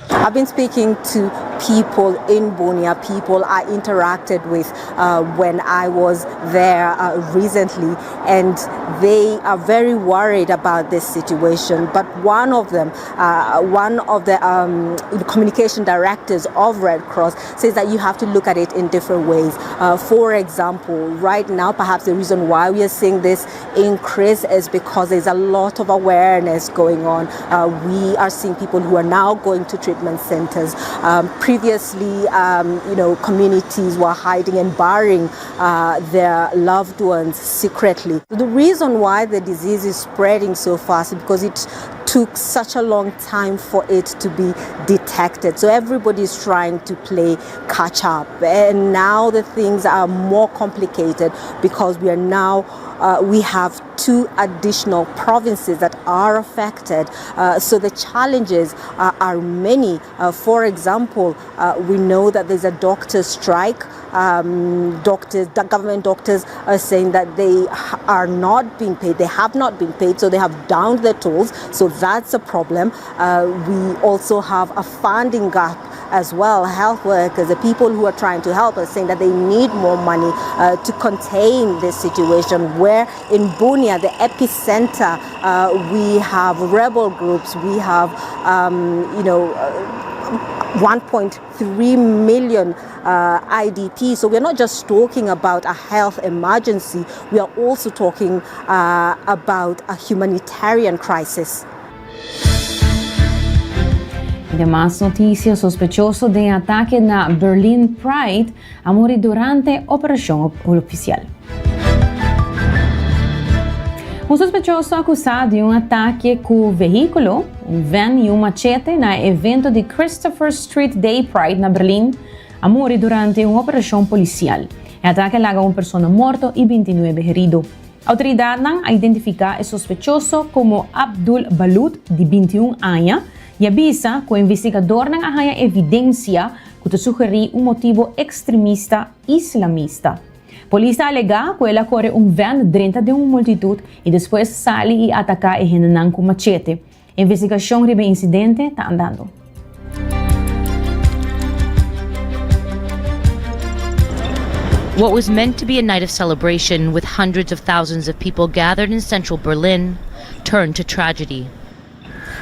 I've been speaking to people in Bunia, people I interacted with uh, when I was there uh, recently, and they are very worried about this situation. But one of them, uh, one of the um, communication directors of Red Cross, says that you have to look at it in different ways. Uh, for example, right now, perhaps the reason why we are seeing this increase is because there's a lot of awareness going on. Uh, we are seeing people who are now going to treatment centers. Um, previously, um, you know, communities were hiding and burying uh, their loved ones secretly. The reason why the disease is spreading so fast is because it took such a long time for it to be detected. So everybody's trying to play catch up. And now the things are more complicated because we are now uh, we have two additional provinces that are affected. Uh, so the challenges uh, are many. Uh, for example, uh, we know that there's a doctor strike. Um, doctors, the government doctors are saying that they are not being paid. They have not been paid, so they have downed their tools. So that's a problem. Uh, we also have a funding gap as well. Health workers, the people who are trying to help, are saying that they need more money uh, to contain this situation. Where in Bunia, the epicenter, uh, we have rebel groups, we have, um, you know, 1.3 uh, million uh, IDPs. So we're not just talking about a health emergency, we are also talking uh, about a humanitarian crisis. Y demas noticia, Sospechoso den atake na Berlin Pride a muri durante operacion oficial. Un sospechoso acusa di un atake cu vehiculo, un van y un machete na e evento di Christopher Street Day Pride na Berlin a muri durante un operacion policial. E atake a laga un persona morto y 29 herido. Autoridadnan a identifiká e sospechoso komo Abdul Balut, di 21 aña, i a bisa ku e investigadornan a haña evidensia ku ta sugerí un motibo ekstremista islamista. Polis ta alegá ku el a kore un vèn drenta den un multitut i despues sali i ataká e hendenan ku machete. Investigashon riba e insidente ta andando. What was meant to be a night of celebration with hundreds of thousands of people gathered in central Berlin turned to tragedy.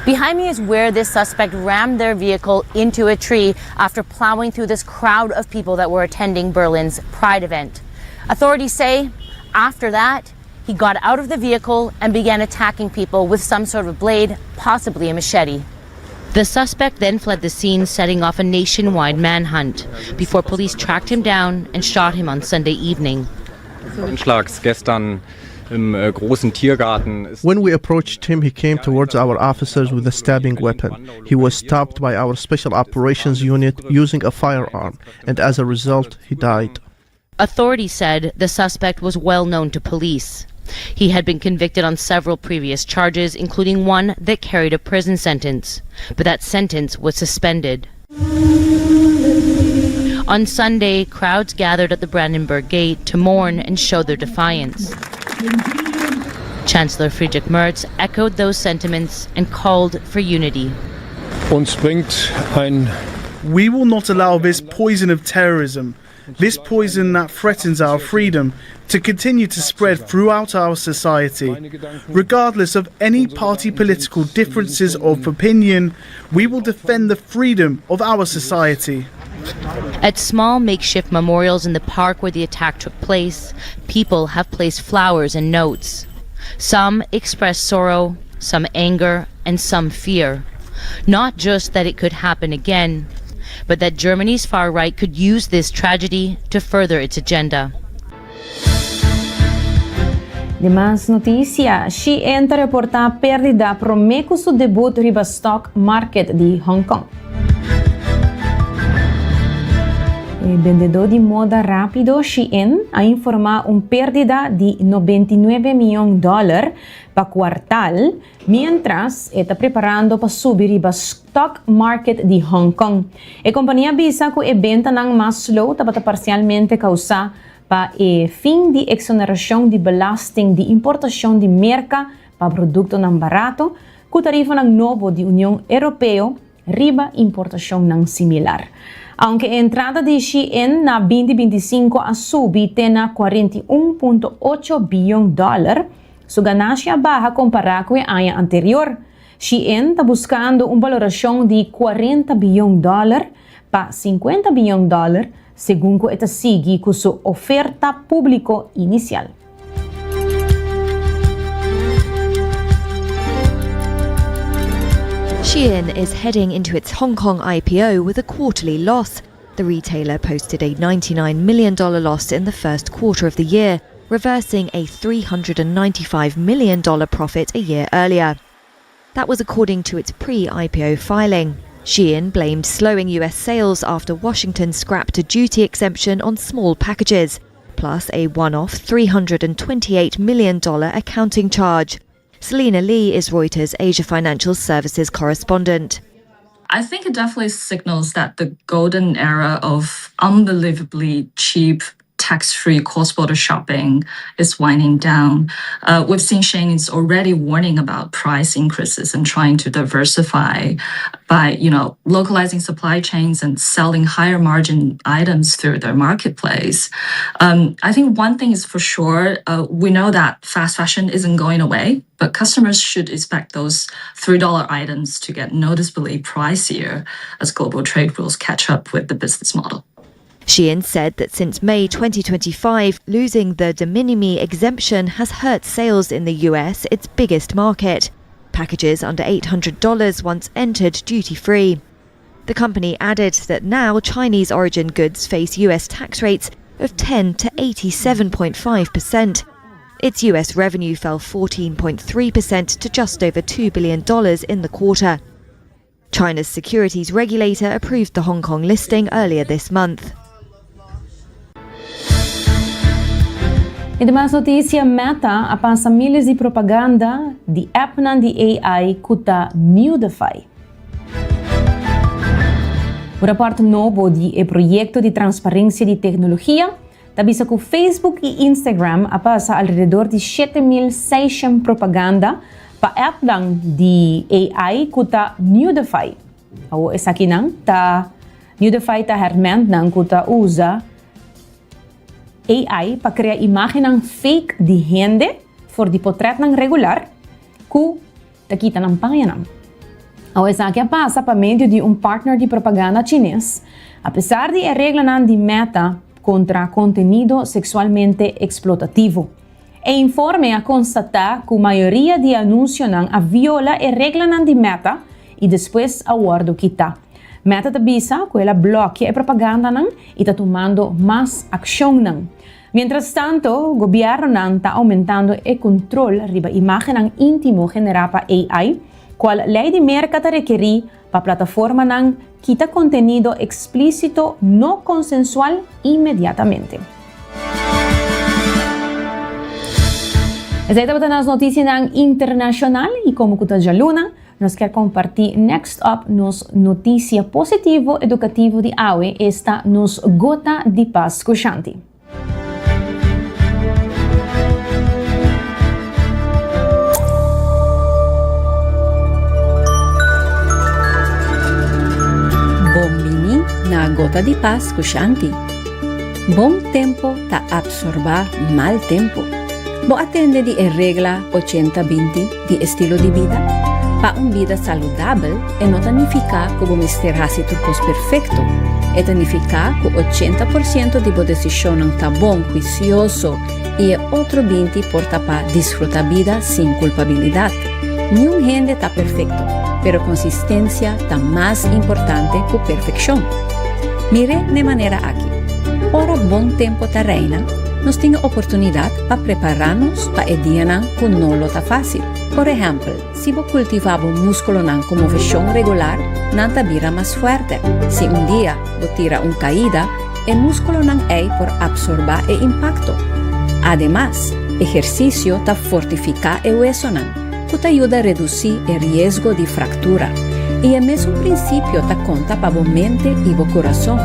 Behind me is where this suspect rammed their vehicle into a tree after plowing through this crowd of people that were attending Berlin's Pride event. Authorities say after that, he got out of the vehicle and began attacking people with some sort of blade, possibly a machete. The suspect then fled the scene, setting off a nationwide manhunt before police tracked him down and shot him on Sunday evening. Anschlags gestern im äh, großen Tiergarten. When we approached him, he came towards our officers with a stabbing weapon. He was stopped by our special operations unit using a firearm, and as a result, he died. Authorities said the suspect was well known to police. He had been convicted on several previous charges, including one that carried a prison sentence. But that sentence was suspended. On Sunday, crowds gathered at the Brandenburg Gate to mourn and show their defiance. Chancellor Friedrich Merz echoed those sentiments and called for unity. Uns bringt ein We will not allow this poison of terrorism, this poison that threatens our freedom, to continue to spread throughout our society. Regardless of any party political differences of opinion, we will defend the freedom of our society. At small makeshift memorials in the park where the attack took place, people have placed flowers and notes. Some express sorrow, some anger, and some fear. Not just that it could happen again, but that Germany's far right could use this tragedy to further its agenda. Demas noticia, Shein ta reporta perdida prome cu su debut riba stock market di Hong Kong. E bendedor di moda rapido Shein a informa un perdida di 99 miyon dollar pa cuartal, mientras e ta preparando pa subi riba stock market di Hong Kong. E compania a bisa cu e bentanan mas slow tabata parcialmente causa pa e fin di exoneracion di belasting di importacion di Merca pa productonan barato, cu tarifanan nobo di Union Europeo riba importacionnan similar. Aunke e entrada di Shein na 2025 a subi te na 41.8 biyon dollar, su ganashi a baha compara cu e aña anterior. Shein ta buscando un baloracion di 40 biyon dollar pa 50 biyon dollar, segun cu e ta sigui cu su oferta publico inicial. Shein is heading into its Hong Kong IPO with a quarterly loss. The retailer posted a $99 million loss in the first quarter of the year, reversing a $395 million profit a year earlier. That was according to its pre IPO filing. Shein blamed slowing US sales after Washington scrapped a duty exemption on small packages, plus a one off $328 million accounting charge. Selina Lee is Reuters Asia Financial Services correspondent. I think it definitely signals that the golden era of unbelievably cheap tax-free cross-border shopping is winding down. Uh, we've seen Shein is already warning about price increases and trying to diversify by, you know, localizing supply chains and selling higher margin items through their marketplace. Um, I think one thing is for sure, uh, we know that fast fashion isn't going away, but customers should expect those $3 items to get noticeably pricier as global trade rules catch up with the business model. Shein said that since May 2025, losing the de minimis exemption has hurt sales in the US, its biggest market. Packages under $800 once entered duty free. The company added that now Chinese origin goods face US tax rates of 10 to 87.5%. Its US revenue fell 14.3% to just over $2 billion in the quarter. China's securities regulator approved the Hong Kong listing earlier this month. I demas notisia, Meta a pasa miles di propaganda di appnan di AI ku ta Nudify. Un rapòrt nobo di e Proyekto di Transparensia di Teknologia ta bisa ku Facebook i Instagram a pasa alrededor di 7600 propaganda pa appnan di AI ku ta Nudify. Awor esakinan ta Nudify ta hèrmèntnan ku ta usa. AI pa krea imágennan fake di hende for di potrètnan regular ku ta kita nan pañanan. Awe esaki a pasa pa medio di un partner di propaganda chines, apesar di e reglanan di Meta kontra kontenido seksualmente eksplotativo. E informe a konstatá ku mayoria di e anunsionan a viola e reglanan di Meta i despues a wòrdu kitá. Meta ta bisa ku el a blòkia e propagandanan i ta tumando mas akshonnan. Mientrastanto, gobièrnunan ta oumentando e kontrol riba imágennan íntimo generá pa AI, kual lei di Merka ta rekerí pa plataformanan kita kontenido eksplísito no konsensual inmediatamente. Esei tabata nos notisianan internashonal i komo ku ta djaluna, nos kier kompartí next up nos notisia positivo edukativo di awe, esta nos gota di pas ku Shanti. Bon bini na Gota di Pas ku Shanti. Bon tempo ta absorbá mal tempo. Bo a tende di e regla ochenta binti di estilo di bida? Pa un bida saludabel e no ta nifiká ku bo mester hasi tur kos perfekto. E ta nifiká ku 80 por siento di bo desishonnan ta bon, huisioso i e otro 20 por ta pa disfrutá bida sin kulpabilidat. Niun hende ta perfekto, pero konsistensia ta mas importante ku perfekshon. Mir'é n'e manera aki, Ora bon tempu ta reina, nos tin e oportunidat pa prepará nos pa e dianan ku no lo ta fásil. Por ehèmpel, Si bo kultivá bo múskulonan ku moveshon regular, nan ta bira mas fuerte. Si un dia bo tira un kaida, e múskulonan ei por apsorbá e impakto. Ademas, ehersisio ta fortifiká e wesonan, ku ta yuda redusí e riesgo di fraktura. I e mesun prinsipio ta konta pa bo mente i bo kurason.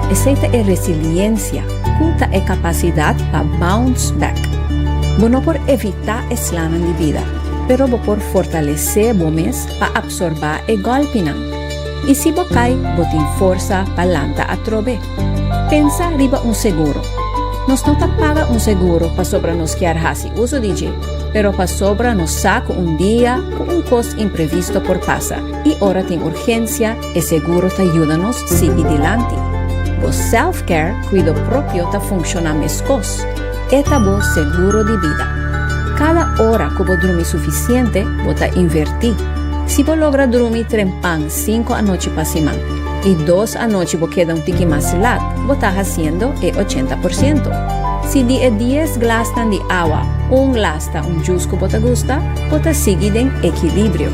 Esei ta e resiliensia, ku ta e kapasidat pa bounce back. Bo no por evitá e slanan di bida. Pero bo por fortalesé bo mes pa apsorbá e gòlpinan. I si bo kai, bo tin forsa pa lanta atrobe. Pensa riba un seguro. Nos no ta paga un seguro pasobra nos kier hasi uso di dje, pero pasobra nos sa ku un dia ku un kos imprevisto por pasa i ora tin urgensia e seguro ta yuda nos sigui dilanti. Bo self-care, kuido propio, ta funshoná meskos. E ta bo seguro di bida. Kada ora ku bo drumi sufisiente, bo ta invertí. Si bo logra drumi trempan sinku anochi pa siman i dos anochi bo keda un tiki mas lat, bo ta hasiendo e ochenta por siento. Si di e dies glasnan di awa, un glas ta un jus ku bo ta gusta, bo ta sigui den ekilibrio.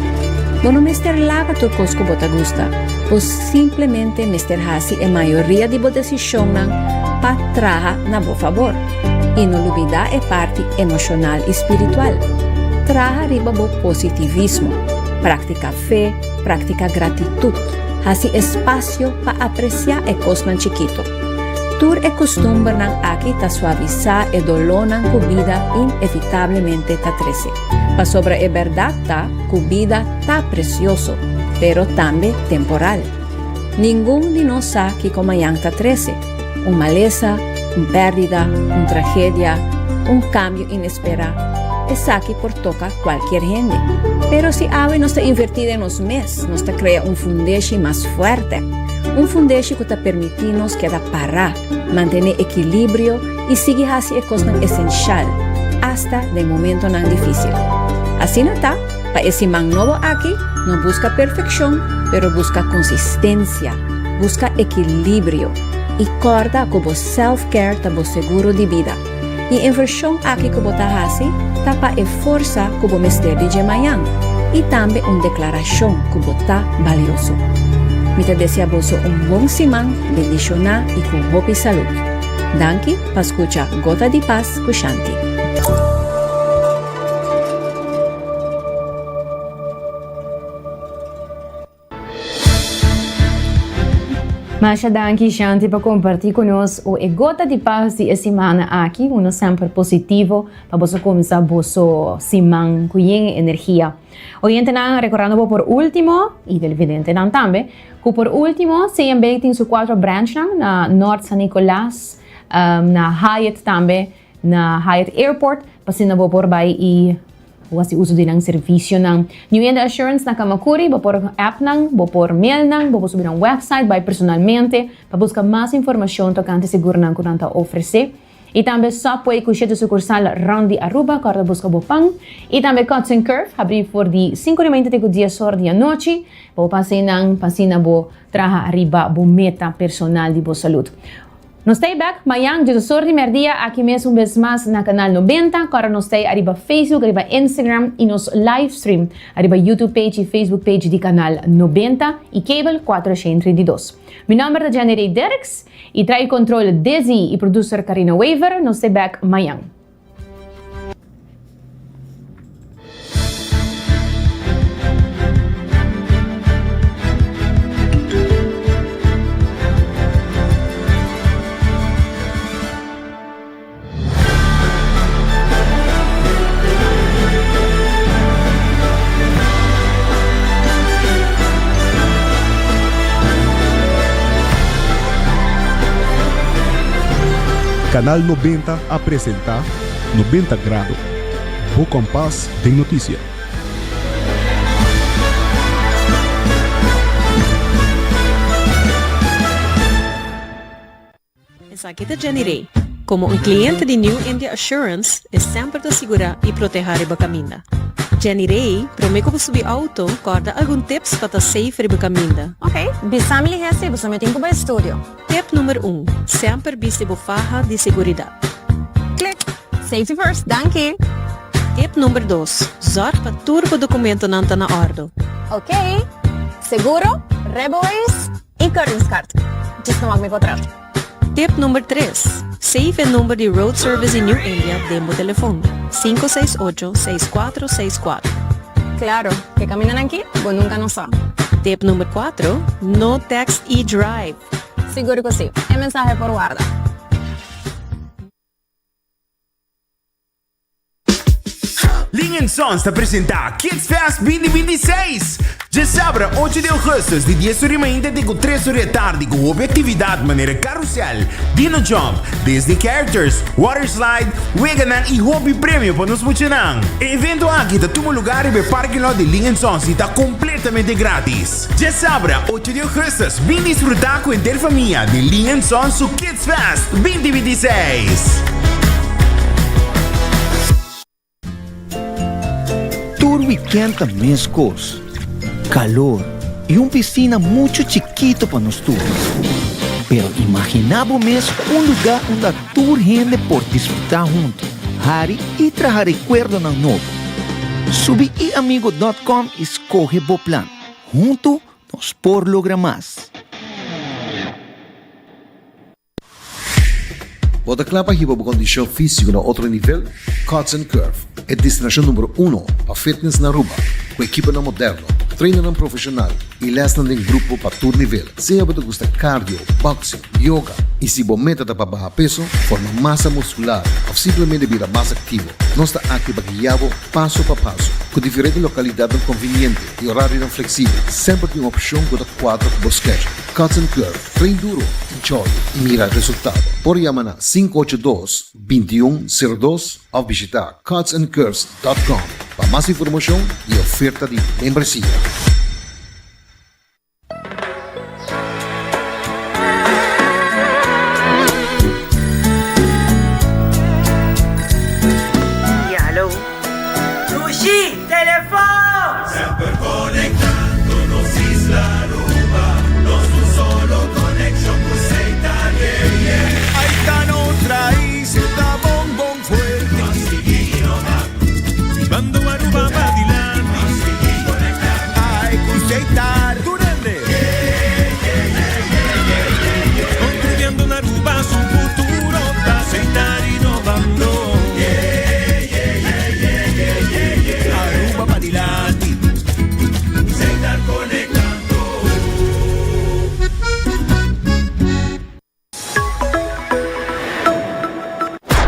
Bo no mester laga tur kos ku bo ta gusta, bo simplemente mester hasi e mayoria di bo desishonnan pa traha na bo fabor. I no lubidá e parti emoshonal i spiritual. Traha riba bo positivismo, praktiká fe, praktiká gratitut, hasi espasio pa apresiá e kosnan chikitu. Tur e kustumbernan aki ta suavisá e dolónan ku bida inevitablemente ta trese. Pasobra e bèrdat ta ku bida ta presioso, pero tambe temporal. Ningun di nos sa kiko mañan ta trese, un malesa, un pèrdida, un tragedia, un kambio inesperá. Esaki por toka kualkier hende. Pero si awe nos ta invertí den nos mes, nos ta krea un fundeshi mas fuerte. Un fundeshi ku ta permití nos keda pará, mantené ekilibrio i sigui hasi e kosnan esenshal, asta den momentonan difísil. Asina ta, pa e siman nobo aki, no buska perfekshon, pero buska konsistensia, buska ekilibrio i kòrda ku bo self-care ta bo seguro di bida. E invershon aki ku bo ta hasi ta pa e forsa ku bo mester di dje mañan i tambe un deklarashon ku bo ta balioso. Mi ta desea boso un bon siman bendishoná i ku hopi salud. Danki pa skucha Gota di Pas ku Shanti. Masha danki Shanti pa kompartí ku nos o e gota di pas di e simana aki, uno semper positivo pa boso kuminsá boso siman ku yen e energia. Oyentenan, rekordando bo por último, i televidentenan tambe, ku por último CMB tin su kuatro branchnan na Nort San Nicolas, na Hyatt tambe na Hyatt Airport pa asina bo por bai y hasi uso di nan servicionan. New India Assurance na Camacuri, bo por app nan, bo por mail nan, bo por subi nan website, bai personalmente pa busca mas informacion tocante seguronan cu nan ta ofrece. Y tambe Subway cu shete sucursal rond di Aruba, corda busca bo pan. Y tambe Cuts and Curve, habri for di cinco di mainta te cu dies or di anochi. Bo pasa eynan pa asina bo traha ariba bo meta personal di bo salud. Nos ta bek mayan diesos or di merdia aki mes un bes mas na Canal 90. Corda nos ta ariba Facebook, ariba Instagram y nos live stream ariba YouTube page y Facebook page di Canal 90 y Cable 432. Mi nomber ta Jenny Ray Dirks. Y trae control Dizzy y producer Carina Wever. Nos te bek mañan. Canal 90 a presenta 90 Grado, bo kompas den notisia. Esaki ta Jenny Rey. Komo un kliente di New India Assurance, e semper ta sigurá i protehá riba kaminda. Jenny Rey, promé ku bo subi outo, kòrda algun tips pa ta safe riba kaminda. Ok, bisa mi lihé si boso mi tin ku bai studio. Tip number un, Semper bisti bo faha di seguridat. Klik! Safety first, danki! Tip number dos, Zòrg pa tur bo dokumentonan ta na òrdu. Ok, seguro, rijbewijs i keuringskaart. Djis no wak mi potret. Tip number tres, Save e number di Road Service di New India den bo telefon, 568 6464. Claro, ke camindanan aki bo nunca no sa. Tip number cuatro, No text y drive. Sigur cu si, e mensahe por warda. Ling and Sons ta presenta Kids Fest 2026! Djasabra ocho di augustus di dies ora di mainta te ku tres ora di atardi ku hopi aktividat manera karusel, dino jump, Disney characters, water slide, weganan i hopi premio pa nos muchanan. E evento aki ta tuma lugar riba e parking lot di Ling and Sons i ta kompletamente gratis. Djasabra ocho di augustus bin disfruta ku henter famia di Ling and Sons su Kids Fest 2026! Tur weekend ta mescos, calor y un piscina mucho chikito pa nos tur. Pero imagina bo mes un lugar unda tur hende por disfruta hunto, hari y traha recuerdonan nobo. Subi iamigo dot com y scoge bo plan. Hunto nos por logra mas. Bo ta kla pa hiba bo kondishon físiko na otro nivel? Cuts and Curve, e destinashon numero uno pa fitness na Aruba, ku ekiponan moderno, trainernan profeshonal i lèsnan den grupo pa tur nivel. Sea bo ta gusta cardio, boxing, yoga i si bo meta ta pa baha peso, forma masa muskular òf simplemente bira mas aktivo, nos ta aki pa guia bo paso pa paso. Ku diferente lokalidatnan konviniente i orarionan fleksibel, semper tin un opshon ku ta kuadra ku bo schedule. Cuts and Curve. Train duro, enjoy y mira resultado. Por yama na 582 21 02 of bishita cutsandcurves.com pa mas informacion y oferta di membresia. Ya, hallo. Dushi, telefon! Semper conectando nos isla Aruba, nos un solo conexion cu Seitar, yeah, yeah. Ahí ta nos raiz, ta bon bon fuerte. Pa sigui innovando, Bando Aruba pa dilanti. Pa sigui conectando, Ay cu Setar, tur hende. Yeah, yeah, yeah, yeah, yeah, yeah, yeah. Construyendo un Aruba su futuro, ta Setar innovando. Yeah, yeah, yeah, yeah, yeah, yeah, yeah. Aruba pa dilanti. Setar conectando.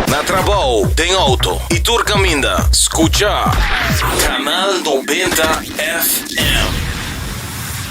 Na trabou, den auto y tur caminda, scucha Canal 90 FM.